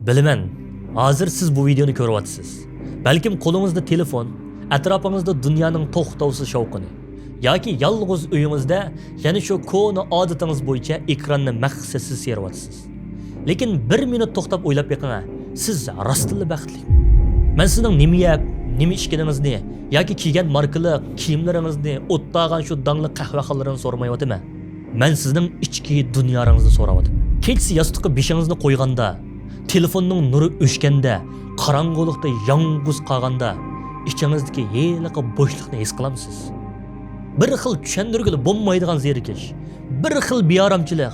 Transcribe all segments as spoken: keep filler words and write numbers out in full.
بىلىمەن، ھازىر سىز بۇ ۋىدېئونى كۆرۈۋاتىسىز. بەلكىم قولىڭىزدا تېلېفون، ئەتراپىڭىزدا دۇنيانىڭ توختاۋسىز شاۋقۇنى. ياكى يالغۇز ئۆيىڭىزدە يەنە شۇ كونا ئادىتىڭىز بويىچە ئېكراننى مەقسەتسىز سىيرىۋاتىسىز. لېكىن بىر مىنۇت توختاپ ئويلاپ بېقىڭە، سىز راستتىنلا بەختلىك. مەن سىزنىڭ نېمە يەپ، نېمە ئىچكىنىڭىزنى ياكى كىيگەن ماركىلىق كىيىملىرىڭىزنى، ئوتتاغان شۇ داڭلىق قەھۋەخانىلىرىڭىزنى سورىمايۋاتىمەن. مەن سىزنىڭ ئىچكى دۇنياڭىزنى سوراۋاتىمەن. كېچىسى ياستۇققا بېشىڭىزنى قويغاندا، تېلېفوننىڭ نۇرى ئۆچكەندە، قاراڭغۇلۇقتا يالغۇز قالغاندا، ئىچىڭىزدىكى ھېلىقى بوشلۇقنى ھېس قىلامسىز؟ بىر خىل چۈشەندۈرگىلى بولمايدىغان زېرىكىش، بىر خىل بىئارامچىلىق،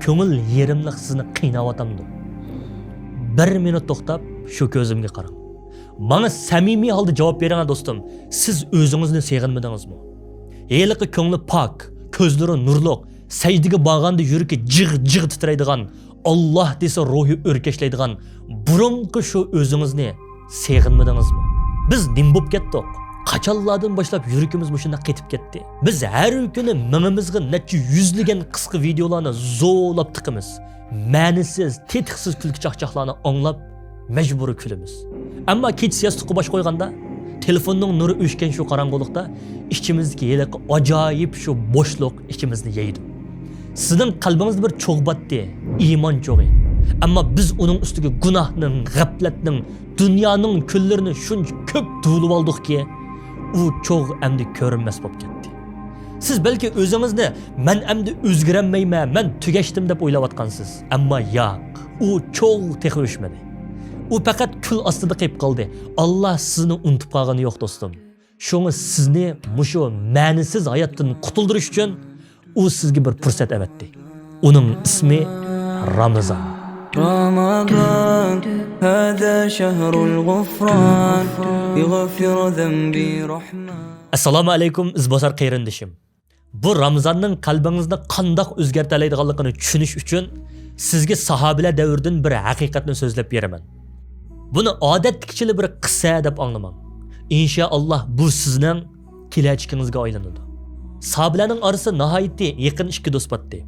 كۆڭۈل يېرىملىق سىزنى قىيناۋاتامدۇ؟ بىر مىنۇت توختاپ، شۇ كۆزۈمگە قاراڭ. ماڭا سەمىمىي ھالدا جاۋاب بېرىڭە، دوستۇم. سىز ئۆزىڭىزنى سېغىنمىدىڭىزمۇ؟ ھېلىقى كۆڭلى پاك، كۆزلىرى نۇرلۇق، سەجدىگە بارغاندا يۈرىكى جىغ-جىغ تىترەيدىغان، ئاللا دېسە روھى ئۆركەشلەيدىغان بۇرۇنقى شۇ ئۆزىڭىزنى سېغىنمىدىڭىزمۇ؟ بىز نېمە بولۇپ كەتتۇق؟ قاچانلاردىن باشلاپ يۈرىكىمىز مۇشۇنداق قېتىپ كەتتى؟ بىز ھەر كۈنى مېڭىمىزغا نەچچە يۈزلىگەن قىسقا ۋىدېئولارنى زورلاپ تىقىمىز. مەنىسىز، تېتىقسىز كۈلكە چاقچاقلارنى ئاڭلاپ، مەجبۇرىي كۈلىمىز. ئەمما كېچىسى ياستۇققا باش قويغاندا، تېلېفوننىڭ نۇرى ئۆچكەن شۇ قاراڭغۇلۇقتا ئىچىمىزدىكى ھېلىقى ئاجايىپ شۇ بوشلۇق ئىچىمىزنى يەيدۇ. سىزنىڭ قەلبىڭىزدە بىر چوغ باتتى، ئىمان چوغى. ئەمما بىز ئۇنىڭ ئۈستىگە گۇناھنىڭ، غەپلەتنىڭ، دۇنيانىڭ كۈللىرىنى شۇنچە كۆپ دۇۋىلىۋالدۇقكى، ئۇ چوغ ئەمدى كۆرۈنمەس بولۇپ كەتتى. سىز بەلكى ئۆزىڭىزنى، «مەن ئەمدى ئۆزگىرەلمەيمەن، مەن تۈگەشتىم» دەپ ئويلاۋاتقانسىز. ئەمما ياق، ئۇ چوغ تېخى ئۆچمىدى. ئۇ پەقەت كۈل ئاستىدا قېلىپ قالدى. ئاللا سىزنى ئۇنتۇپ قالغىنى يوق، دوستۇم. شۇڭا سىزنى مۇشۇ مەنىسىز ھاياتتىن قۇتۇلدۇرۇش ئۈچۈن ئۇ سىزگە بىر پۇرسەت ئەۋەتتى. ئۇنىڭ ئىسمى رامىزان. رمضان، هذا شهر الغفران، يغفر ذنبي رحمن. ئەسسالامۇ ئەلەيكۇم، ئىزباسار قېرىندىشىم. بۇ رامىزاننىڭ قەلبىڭىزنى قانداق ئۆزگەرتەلەيدىغانلىقىنى چۈشىنىش ئۈچۈن سىزگە ساھابىلەر دەۋرىدىن بىر ھەقىقەتنى سۆزلەپ بېرىمەن. بۇنى ئادەتتىكىچىلا بىر قىسسە دەپ ئاڭلىماڭ. ئىنشائاللا، بۇ سىزنىڭ كېلەچىكىڭىزگە ئايلىنىدۇ. ساھابىلەرنىڭ ئارىسىدا ناھايىتى يېقىن ئىككى دوست بارتتى.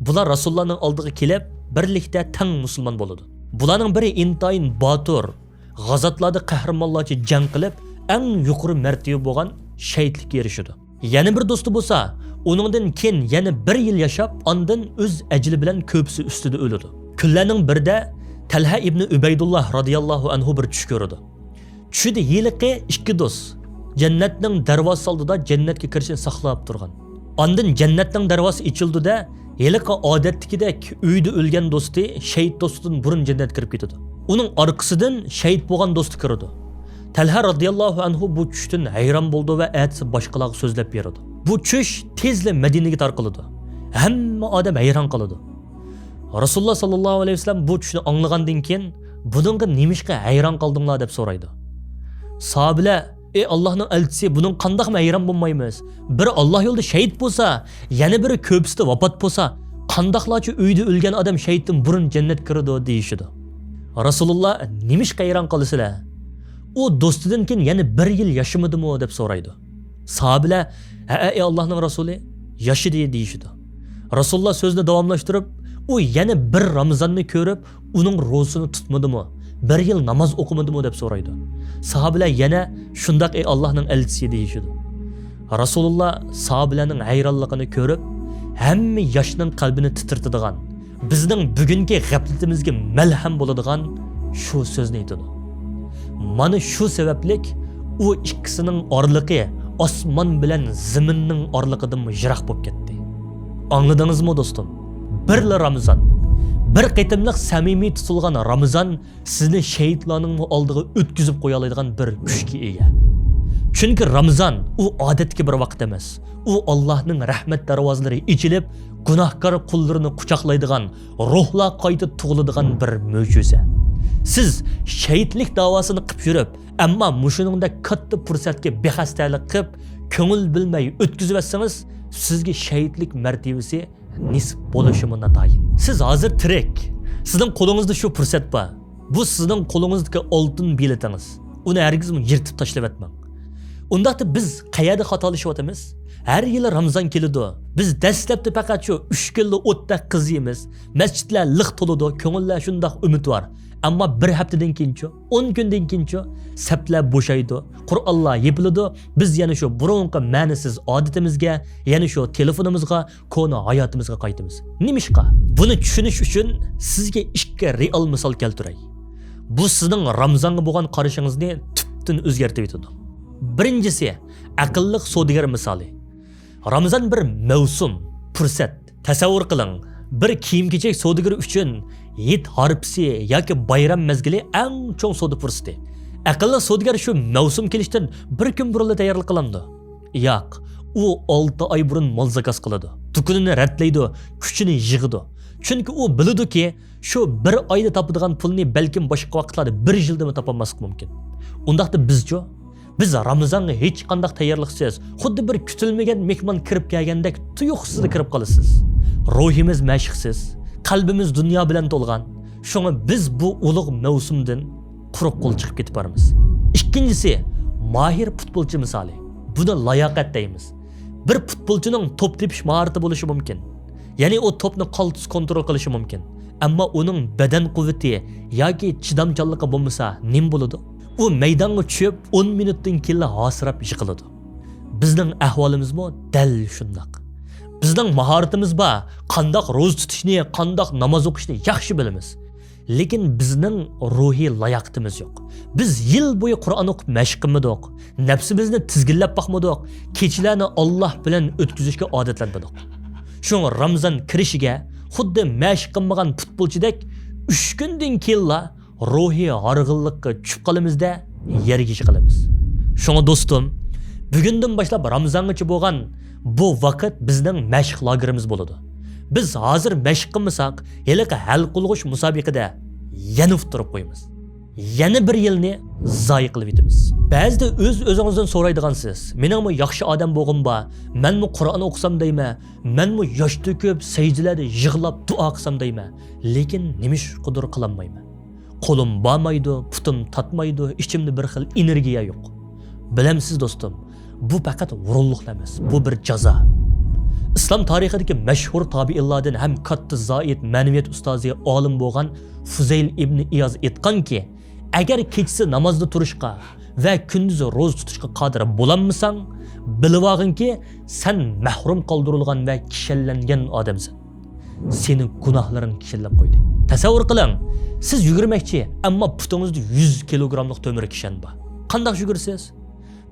بۇلار رەسۇلۇللانىڭ ئالدىغا كېلىپ، بىرلىكتە تەڭ مۇسۇلمان بولىدۇ. بۇلارنىڭ بىرى ئىنتايىن باتۇر، غازاتلاردا قەھرىمانلارچە جەڭ قىلىپ، ئەڭ يۇقىرى مەرتىۋە بولغان شەھىتلىككە ئېرىشىدۇ. يەنە بىر دوستى بولسا، ئۇنىڭدىن كېيىن يەنە بىر يىل ياشاپ، ئاندىن ئۆز ئەجىلى بىلەن كۆپىسى ئۈستىدە ئۆلىدۇ. كۈنلەرنىڭ بىرىدە تەلھە ئىبنى ئۇبەيدۇللا رازىياللاھۇ ئەنھۇ بىر چۈش كۆرىدۇ. چۈشىدە ھېلىقى ئىككى دوست جەننەتنىڭ دەرۋازىسى ئالدىدا جەننەتكە كىرىشنى ساقلاپ تۇرغان. ئاندىن جەننەتنىڭ دەرۋازىسى ئېچىلدى-دە، ھېلىقى ئادەتتىكىدەك ئۆيدە ئۆلگەن دوستى شەھىت دوستىدىن بۇرۇن جەننەتكە كىرىپ كېتىدۇ. ئۇنىڭ ئارقىسىدىن شەھىت بولغان دوستى كىرىدۇ. تەلھە رازىياللاھۇ ئەنھۇ بۇ چۈشتىن ھەيران بولىدۇ ۋە ئەتىسى باشقىلارغا سۆزلەپ بېرىدۇ. بۇ چۈش تېزلا مەدىنىگە تارقىلىدۇ. ھەممە ئادەم ھەيران قالىدۇ. رەسۇلۇللا ساللاللاھۇ ئەلەيھى ۋەسەللەم بۇ چۈشنى ئاڭلىغاندىن كېيىن، «بۇنىڭغا نېمىشقا ھەيران قالدىڭلار؟» دەپ سورايدۇ. ساھابىلەر، «ئەي ئاللاھنىڭ ئەلچىسى، بۇنىڭغا قانداقمۇ ھەيران بولمايمىز؟ بىرى ئاللاھ يولىدا شەھىت بولسا، يەنە بىرى كۆپىسىدە ۋاپات بولسا، قانداقلارچە ئۆيدە ئۆلگەن ئادەم شەھىتتىن بۇرۇن جەننەتكە كىرىدۇ؟» دېيىشىدۇ. رەسۇلۇللا، «نېمىشقا ھەيران قالىسىلەر؟ ئۇ دوستىدىن كېيىن يەنە بىر يىل ياشىمىدىمۇ؟» دەپ سورايدۇ. ساھابىلەر، «ھەئە، ئەي ئاللاھنىڭ رەسۇلى، ياشىدى» دېيىشىدۇ. رەسۇلۇللا سۆزىنى داۋاملاشتۇرۇپ، «ئۇ يەنە بىر رامىزاننى كۆرۈپ، ئۇنىڭ روزىسىنى تۇتمىدىمۇ؟ بىر يىل ناماز ئوقۇمىدىمۇ؟» دەپ سورايدۇ. ساھابىلەر يەنە، «شۇنداق، ئەي ئاللاھنىڭ ئەلچىسى» دېيىشىدۇ. رەسۇلۇللا ساھابىلەرنىڭ ھەيرانلىقىنى كۆرۈپ، ھەممە ياشنىڭ قەلبىنى تىترىتىدىغان، بىزنىڭ بۈگۈنكى غەپلىتىمىزگە مەلھەم بولىدىغان شۇ سۆزنى ئېيتىدۇ. مانا شۇ سەۋەبلىك ئۇ ئىككىسىنىڭ ئارىلىقى ئاسمان بىلەن زېمىننىڭ ئارىلىقىدىنمۇ يىراق بولۇپ كەتتى. ئاڭلىدىڭىزمۇ، دوستۇم؟ بىرلا رامىزان، بىر قېتىملىق سەمىمىي تۇتۇلغان رامىزان سىزنى شەھىتلارنىڭمۇ ئالدىغا ئۆتكۈزۈپ قويالايدىغان بىر كۈچكە ئىگە. چۈنكى رامىزان ئۇ ئادەتتىكى بىر ۋاقىت ئەمەس. ئۇ ئاللاھنىڭ رەھمەت دەرۋازىلىرى ئېچىلىپ، گۇناھكار قۇللىرىنى قۇچاقلايدىغان، روھلار قايتا تۇغۇلىدىغان بىر مۆجىزە. سىز شەھىتلىك داۋاسىنى قىپ يۈرۈپ، ئەمما مۇشۇنىڭدەك كاتتا پۇرسەتكە بىخەستەلىك قىپ، كۆڭۈل بۆلمەي ئۆتكۈزۈۋەتسىڭىز، سىزگە شەھىتلىك مەرتىۋىسى نېسىپ بولۇشىمۇ ناتايىن. سىز ھازىر تىرىك. سىزنىڭ قولىڭىزدا شۇ پۇرسەت بار. بۇ سىزنىڭ قولىڭىزدىكى ئالتۇن بېلىتىڭىز. ئۇنى ھەرگىزمۇ يىرتىپ تاشلىۋەتمەڭ. ئۇنداقتا بىز قەيەردە خاتالىشىۋاتىمىز؟ ھەر يىلى رامىزان كېلىدۇ. بىز دەسلەپتە پەقەت شۇ ئۈچ كۈنلا ئوتتەك قىزىيمىز. مەسچىتلەر لىق تولىدۇ، كۆڭۈللەر شۇنداق ئۈمىدۋار. ئەمما بىر ھەپتىدىن كېيىنچۇ؟ ئون كۈندىن كېيىنچۇ؟ سەپلەر بوشايدۇ، قۇرئانلار يېپىلىدۇ، بىز يەنە شۇ بۇرۇنقى مەنىسىز ئادىتىمىزگە، يەنە شۇ تېلېفونىمىزغا، كونا ھاياتىمىزغا قايتىمىز. نېمىشقا؟ بۇنى چۈشىنىش ئۈچۈن سىزگە ئىككى رېئال مىسال كەلتۈرەي. بۇ سىزنىڭ رامىزانغا بولغان قارىشىڭىزنى تۈپتىن ئۆزگەرتىۋېتىدۇ. بىرىنچىسى، ئەقىللىق سودىگەر مىسالى. رامىزان بىر مەۋسۇم، پۇرسەت. تەسەۋۋۇر قىلىڭ، بىر كىيىم-كېچەك سودىگىرى ئۈچۈن ھېيت ھارپىسى ياكى بايرام مەزگىلى ئەڭ چوڭ سودا پۇرسىتى. ئەقىللىق سودىگەر شۇ مەۋسۇم كېلىشتىن بىر كۈن بۇرۇنلا تەييارلىق قىلامدۇ؟ ياق، ئۇ ئالتە ئاي بۇرۇن مال زاكاز قىلىدۇ، دۇكىنىنى رەتلەيدۇ، كۈچىنى يىغىدۇ. چۈنكى ئۇ بىلىدۇكى، شۇ بىر ئايدا تاپىدىغان پۇلنى بەلكىم باشقا ۋاقىتلاردا بىر يىلدىمۇ تاپالماسلىقى مۇمكىن. ئۇنداقتا بىزچۇ؟ بىز رامىزانغا ھېچقانداق تەييارلىقسىز، خۇددى بىر كۈتۈلمىگەن مېھمان كىرىپ كەلگەندەك تۇيۇقسىزلا كىرىپ قالىسىز. روھىمىز مەشىقسىز، قەلبىمىز دۇنيا بىلەن تولغان. شۇڭا بىز بۇ ئۇلۇغ مەۋسۇمدىن قۇرۇق قول چىقىپ كېتىپ بارىمىز. ئىككىنچىسى، ماھىر پۇتبولچى مىسالى. بۇنى لاياقەت دەيمىز. بىر پۇتبولچىنىڭ توپ تېپىش ماھارىتى بولۇشى مۇمكىن. يەنى ئۇ توپنى قالتىس كونترول قىلىشى مۇمكىن. ئەمما ئۇنىڭ بەدەن قۇۋۋىتى ياكى چىدامچانلىقى بولمىسا نېمە بولىدۇ؟ ئۇ مەيدانغا چۈشۈپ، ئون مىنۇتتىن كېيىنلا ھاسىراپ يىقىلىدۇ. بىزنىڭ ئەھۋالىمىزمۇ دەل شۇنداق. بىزنىڭ ماھارىتىمىز بار، قانداق روزا تۇتۇشنى، قانداق ناماز ئوقۇشنى ياخشى بىلىمىز. لېكىن بىزنىڭ روھىي لاياقىتىمىز يوق. بىز يىل بويى قۇرئان ئوقۇپ مەشىق قىلمىدۇق، نەپسىمىزنى تىزگىنلەپ باقمىدۇق، كېچىلەرنى ئاللاھ بىلەن ئۆتكۈزۈشكە ئادەتلەنمىدۇق. شۇڭا رامىزان كىرىشىگە خۇددى مەشىق قىلمىغان پۇتبولچىدەك ئۈچ كۈندىن كېيىنلا روھىي ھارغىنلىققا چۈشۈپ قالىمىز-دە، يەرگە يىقىلىمىز. شۇڭا دوستۇم، بۈگۈندىن باشلاپ رامىزانغىچە بولغان بۇ ۋاقىت بىزنىڭ مەشىق لاگېرىمىز بولىدۇ. بىز ھازىر مەشىق قىلمىساق، ھېلىقى ھەل قىلغۇچ مۇسابىقىدە يەنە ئۇتتۇرۇپ قويىمىز. يەنە بىر يىلنى زايە قىلىۋېتىمىز. بەزىدە ئۆز-ئۆزىڭىزدىن سورايدىغانسىز، مېنىڭمۇ ياخشى ئادەم بولغۇم بار، مەنمۇ قۇرئان ئوقۇسام دەيمەن، مەنمۇ ياش تۆكۈپ، سەجدىلەردە يىغلاپ دۇئا قىلسام دەيمەن، لېكىن نېمىشقىدۇر قىلالمايمەن. قولۇم بارمايدۇ، پۇتۇم تارتمايدۇ، ئىچىمدە بىر خىل ئېنېرگىيە يوق. بىلەمسىز دوستۇم، بۇ پەقەت ھۇرۇنلۇقلا ئەمەس، بۇ بىر جازا. ئىسلام تارىخىدىكى مەشھۇر تابىئىنلاردىن ھەم كاتتا زاھىد، مەنىۋىيەت ئۇستازى، ئالىم بولغان فۇزەيل ئىبنى ئىياز ئېيتقانكى، ئەگەر كېچىسى نامازدا تۇرۇشقا ۋە كۈندۈزى روزا تۇتۇشقا قادىر بولالمىساڭ، بىلىۋالغىنكى، سەن مەھرۇم قالدۇرۇلغان ۋە كىشەنلەنگەن ئادەمسەن. سېنىڭ گۇناھلىرىڭ كىشەنلەپ قويدى. تەسەۋۋۇر قىلىڭ، سىز يۈگۈرمەكچى، ئەمما پۇتىڭىزدا يۈز كىلوگراملىق تۆمۈر كىشەن بار. قانداق يۈگۈرىسىز؟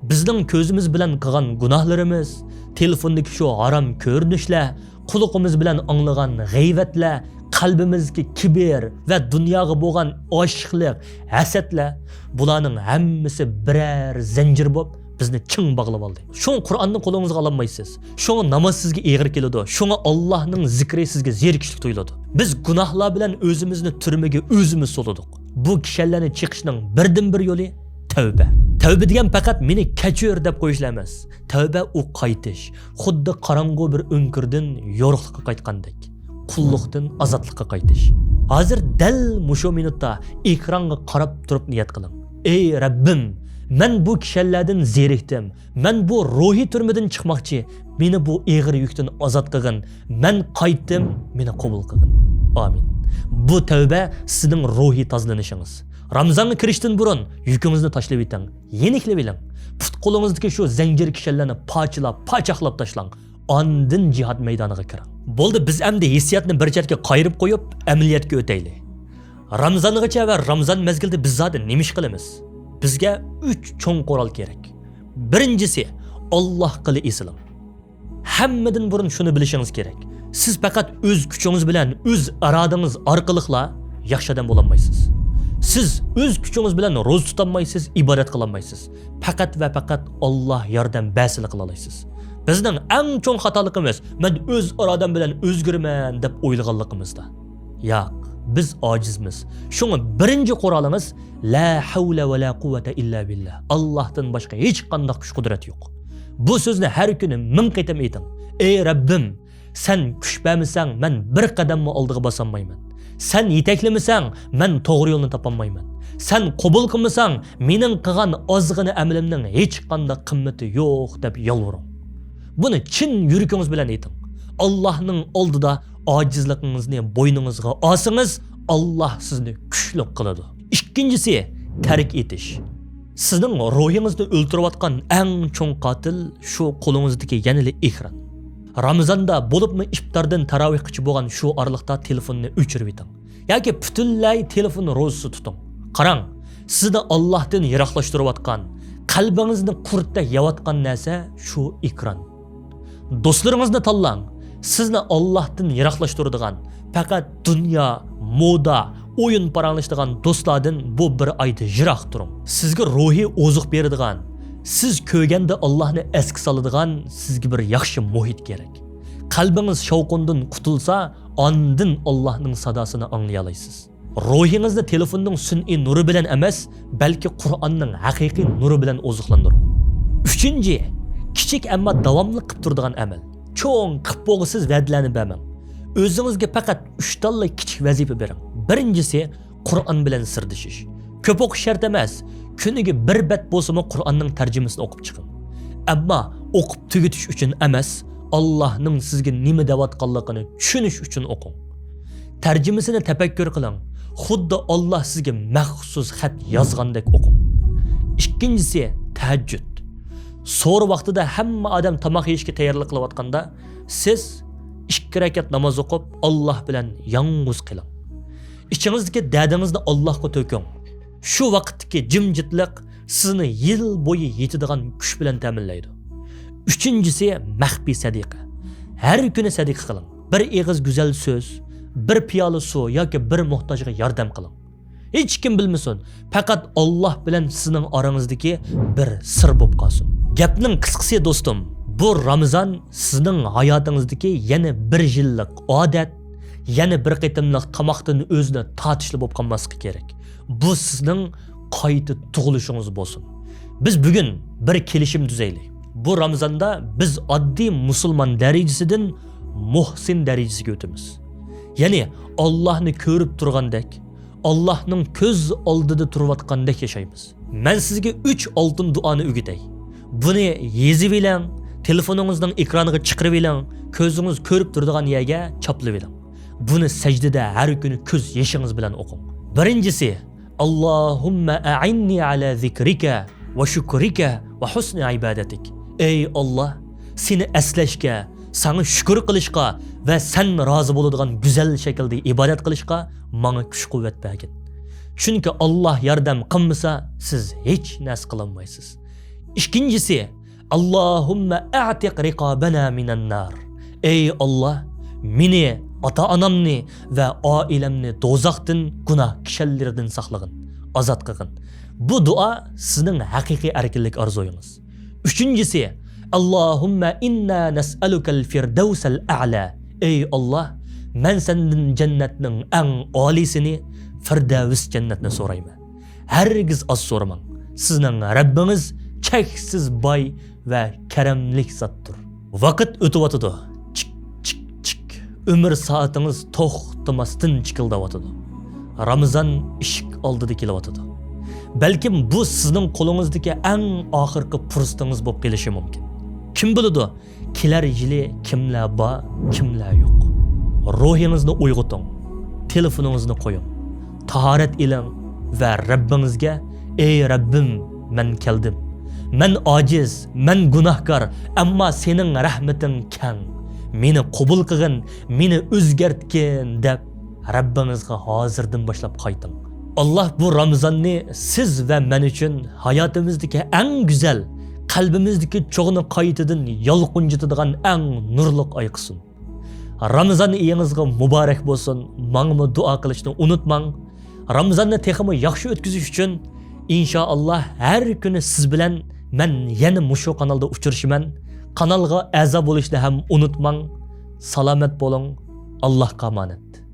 بىزنىڭ كۆزىمىز بىلەن قىلغان گۇناھلىرىمىز، تېلېفوندىكى شۇ ھارام كۆرۈنۈشلەر، قۇلىقىمىز بىلەن ئاڭلىغان غەيۋەتلەر، قەلبىمىزدىكى كىبىر ۋە دۇنياغا بولغان ئاشىقلىق، ھەسەتلەر، بۇلارنىڭ ھەممىسى بىرەر زەنجىر بولۇپ، بىزنى چىڭ باغلىۋالدى. شۇڭا قۇرئاننى قولىڭىزغا ئالالمايسىز. شۇڭا ناماز سىزگە ئېغىر كېلىدۇ. شۇڭا ئاللاھنىڭ زىكرى سىزگە زېرىكىشلىك تۇيۇلىدۇ. بىز گۇناھلار بىلەن ئۆزىمىزنى تۈرمىگە ئۆزىمىز سولىدۇق. بۇ كىشەنلەرنى چېقىشنىڭ بىردىنبىر يولى تەۋبە. تەۋبە دېگەن پەقەت مېنى كەچۈر دەپ قويۇشلا ئەمەس. تەۋبە ئۇ قايتىش. خۇددى قاراڭغۇ بىر ئۆڭكۈردىن يورۇقلۇققا قايتقاندەك. قۇللۇقتىن ئازادلىققا قايتىش. ھازىر دەل مۇشۇ مىنۇتتا ئېكرانغا قاراپ تۇرۇپ نىيەت قىلىڭ. ئەي رەببىم، مەن بۇ كىشەنلەردىن زېرىكتىم. مەن بۇ روھىي تۈرمىدىن چىقماقچى. مېنى بۇ ئېغىر يۈكتىن ئازاد قىلغىن. مەن قايتتىم، مېنى قوبۇل قىلغىن. ئامىن. بۇ تەۋبە سىزنىڭ روھىي تازىلىنىشىڭىز. رامىزانغا كىرىشتىن بۇرۇن يۈكىڭىزنى تاشلىۋېتىڭ، يېنىكلىۋېلىڭ. پۇت-قولىڭىزدىكى شۇ زەنجىر كىشەنلەرنى پارچىلاپ، پاچاقلاپ تاشلاڭ. ئاندىن جىھاد مەيدانىغا كىرىڭ. بولدى، بىز ئەمدى ھېسسىياتنى بىر چەتكە قايرىپ قويۇپ، ئەمەلىيەتكە ئۆتەيلى. رامىزانغىچە ۋە رامىزان مەزگىلىدە بىز زادى نېمە ئىش قىلىمىز؟ بىزگە ئۈچ چوڭ قورال كېرەك. بىرىنچىسى، ئاللاھقىلا ئېسىلىڭ. ھەممىدىن بۇرۇن شۇنى بىلىشىڭىز كېرەك. سىز پەقەت ئۆز كۈچىڭىز بىلەن، ئۆز ئىرادىڭىز ئارقىلىقلا ياخشى ئادەم بولالمايسىز. سىز ئۆز كۈچىڭىز بىلەن روزا تۇتالمايسىز، ئىبادەت قىلالمايسىز. پەقەت ۋە پەقەت ئاللاھ ياردەم بەرسىلا قىلالايسىز. بىزنىڭ ئەڭ چوڭ خاتالىقىمىز، مەن ئۆز ئىرادەم بىلەن ئۆزگىرىمەن دەپ ئويلىغانلىقىمىزدا. ياق، بىز ئاجىزمىز. شۇڭا بىرىنچى قورالىڭىز، لا ھەۋلە ۋە لا قۇۋۋەتە ئىللا بىللا. ئاللاھتىن باشقا ھېچقانداق كۈچ-قۇدرەت يوق. بۇ سۆزنى ھەر كۈنى مىڭ قېتىم ئېيتىڭ. ئەي رەببىم، سەن كۈچ بەرمىسەڭ، مەن بىر قەدەممۇ ئالدىغا باسالمايمەن. سەن يېتەكلىمىسەڭ، مەن توغرا يولنى تاپالمايمەن. سەن قوبۇل قىلمىساڭ، مېنىڭ قىلغان ئازغىنە ئەمىلىمنىڭ ھېچقانداق قىممىتى يوق، دەپ يالۋۇرۇڭ. بۇنى چىن يۈرىكىڭىز بىلەن ئېيتىڭ. ئاللاھنىڭ ئالدىدا ئاجىزلىقىڭىزنى بوينىڭىزغا ئالسىڭىز، ئاللاھ سىزنى كۈچلۈك قىلىدۇ. ئىككىنچىسى، تەرك ئېتىش. سىزنىڭ روھىڭىزنى ئۆلتۈرۈۋاتقان ئەڭ چوڭ قاتىل شۇ قولىڭىزدىكى يەنىلا ئېكران. رامىزاندا، بولۇپمۇ ئىپتاردىن تاراۋىھقىچە بولغان شۇ ئارىلىقتا تېلېفوننى ئۆچۈرۈۋېتىڭ. ياكى پۈتۈنلەي تېلېفون روزىسى تۇتۇڭ. قاراڭ، سىزنى ئاللاھتىن يىراقلاشتۇرۇۋاتقان، قەلبىڭىزنى قۇرتتەك يەۋاتقان نەرسە شۇ ئېكران. دوستلىرىڭىزنى تاللاڭ. سىزنى ئاللاھتىن يىراقلاشتۇرىدىغان، پەقەت دۇنيا، مودا، ئويۇن پاراڭلىشىدىغان دوستلاردىن بۇ بىر ئايدا يىراق تۇرۇڭ. سىزگە روھىي ئوزۇق بېرىدىغان، سىز كۆرگەندە ئاللاھنى ئەسكە سالىدىغان سىزگە بىر ياخشى مۇھىت كېرەك. قەلبىڭىز شاۋقۇندىن قۇتۇلسا، ئاندىن ئاللاھنىڭ ساداسىنى ئاڭلىيالايسىز. روھىڭىزنى تېلېفوننىڭ سۈنئىي نۇرى بىلەن ئەمەس، بەلكى قۇرئاننىڭ ھەقىقىي نۇرى بىلەن ئوزۇقلاندۇرۇڭ. ئۈچىنچى، كىچىك ئەمما داۋاملىق قىپ تۇرىدىغان ئەمەل. چوڭ قىپ بولغۇسىز ۋەدىلەرنى بەرمەڭ. ئۆزىڭىزگە پەقەت ئۈچ تاللا كىچىك ۋەزىپە بېرىڭ. بىرىنچىسى، قۇرئان بىلەن سىردىشىش. كۆپ ئوقۇش شەرت ئەمەس. كۈنىگە بىر بەت بولسىمۇ قۇرئاننىڭ تەرجىمىسىنى ئوقۇپ چىقىڭ. ئەمما ئوقۇپ تۈگىتىش ئۈچۈن ئەمەس، ئاللاھنىڭ سىزگە نېمە دەۋاتقانلىقىنى چۈشىنىش ئۈچۈن ئوقۇڭ. تەرجىمىسىنى تەپەككۇر قىلىڭ. خۇددى ئاللاھ سىزگە مەخسۇس خەت يازغاندەك ئوقۇڭ. ئىككىنچىسى، تەھەججۇد. سوھۇر ۋاقتىدا ھەممە ئادەم تاماق يېيىشكە تەييارلىق قىلىۋاتقاندا، سىز ئىككى رەكەت ناماز ئوقۇپ، ئاللاھ بىلەن يالغۇز قېلىڭ. ئىچىڭىزدىكى دەردىڭىزنى ئاللاھقا تۆكۈڭ. شۇ ۋاقىتتىكى جىمجىتلىق سىزنى يىل بويى يېتىدىغان كۈچ بىلەن تەمىنلەيدۇ. ئۈچىنچىسى، مەخپىي سەدىقە. ھەر كۈنى سەدىقە قىلىڭ. بىر ئېغىز گۈزەل سۆز، بىر پىيالە سۇ ياكى بىر موھتاجغا ياردەم قىلىڭ. ھېچكىم بىلمىسۇن، پەقەت ئاللاھ بىلەن سىزنىڭ ئاراڭىزدىكى بىر سىر بولۇپ قالسۇن. گەپنىڭ قىسقىسى، دوستۇم، بۇ رامىزان سىزنىڭ ھاياتىڭىزدىكى يەنە بىر يىللىق ئادەت، يەنە بىر قېتىملىق تاماقتىن ئۆزىنى تارتىشلا بولۇپ قالماسلىقى كېرەك. بۇ سىزنىڭ قايتا تۇغۇلۇشىڭىز بولسۇن. بىز بۈگۈن بىر كېلىشىم تۈزەيلى. بۇ رامىزاندا بىز ئاددىي مۇسۇلمان دەرىجىسىدىن مۇھسىن دەرىجىسىگە ئۆتىمىز. يەنى ئاللاھنى كۆرۈپ تۇرغاندەك، ئاللاھنىڭ كۆز ئالدىدا تۇرۇۋاتقاندەك ياشايمىز. مەن سىزگە ئۈچ ئالتۇن دۇئانى ئۆگىتەي. بۇنى يېزىۋېلىڭ، تېلېفونىڭىزنىڭ ئېكرانىغا چىقىرىۋېلىڭ، كۆزىڭىز كۆرۈپ تۇرىدىغان يەرگە چاپلىۋېلىڭ. بۇنى سەجدىدە ھەر كۈنى كۆز يېشىڭىز بىلەن ئوقۇڭ. بىرىنچىسى، اللهم أعني على ذكرك وشكرك وحسن عبادتك. ئەي ئاللاھ، سېنى ئەسلەشكە، ساڭا شۈكۈر قىلىشقا ۋە سەن رازى بولىدىغان گۈزەل شەكىلدە ئىبادەت قىلىشقا ماڭا كۈچ-قۇۋۋەت بەرگىن. چۈنكى ئاللاھ ياردەم قىلمىسا، سىز ھېچ نەرسە قىلالمايسىز. ئىككىنچىسى، اللهم أعتق رقابنا من النار. ئەي ئاللاھ، مېنى، ئاتا-ئانامنى ۋە ئائىلەمنى دوزاختىن، گۇناھ كىشەنلىرىدىن ساقلىغىن، ئازاد قىلغىن. بۇ دۇئا سىزنىڭ ھەقىقىي ئەركىنلىك ئارزۇيىڭىز. ئۈچىنچىسى، اللهم إنا نسألك الفردوس الأعلى. ئەي ئاللاھ، مەن سەندىن جەننەتنىڭ ئەڭ ئالىيسىنى، فىردەۋس جەننەتنى سورايمەن. ھەرگىز ئاز سورىماڭ. سىزنىڭ رەببىڭىز چەكسىز باي ۋە كەرەملىك زاتتۇر. ۋاقىت ئۆتۈۋاتىدۇ. چىك، چىك، چىك. ئۆمۈر سائىتىڭىز توختىماستىن چىكىلداۋاتىدۇ. رامىزان ئىشىك ئالدىدا كېلىۋاتىدۇ. بەلكىم بۇ سىزنىڭ قولىڭىزدىكى ئەڭ ئاخىرقى پۇرسىتىڭىز بولۇپ قېلىشى مۇمكىن. كىم بىلىدۇ، كېلەر يىلى كىملەر بار، كىملەر يوق. روھىڭىزنى ئويغىتىڭ، تېلېفونىڭىزنى قويۇڭ، تاھارەت ئېلىڭ ۋە رەببىڭىزگە، ئەي رەببىم، مەن كەلدىم. مەن ئاجىز، مەن گۇناھكار، ئەمما سېنىڭ رەھمىتىڭ كەڭ. مېنى قوبۇل قىلغىن، مېنى ئۆزگەرتكىن، دەپ رەببىڭىزغا ھازىردىن باشلاپ قايتىڭ. ئاللاھ بۇ رامىزاننى سىز ۋە مەن ئۈچۈن ھاياتىمىزدىكى ئەڭ گۈزەل، قەلبىمىزدىكى چوغنى قايتىدىن يالقۇنجىتىدىغان ئەڭ نۇرلۇق ئاي قىلسۇن. رامىزان ئېيىڭىزغا مۇبارەك بولسۇن. ماڭىمۇ دۇئا قىلىشنى ئۇنتۇماڭ. رامىزاننى تېخىمۇ ياخشى ئۆتكۈزۈش ئۈچۈن، ئىنشائاللاھ، ھەر كۈنى سىز بىلەن مەن يەنە مۇشۇ قانالدا ئۇچرىشىمەن. قانالغا ئەزا بولۇشنى ھەم ئۇنتۇماڭ. سالامەت بولۇڭ. ئاللاھقا ئامانەت.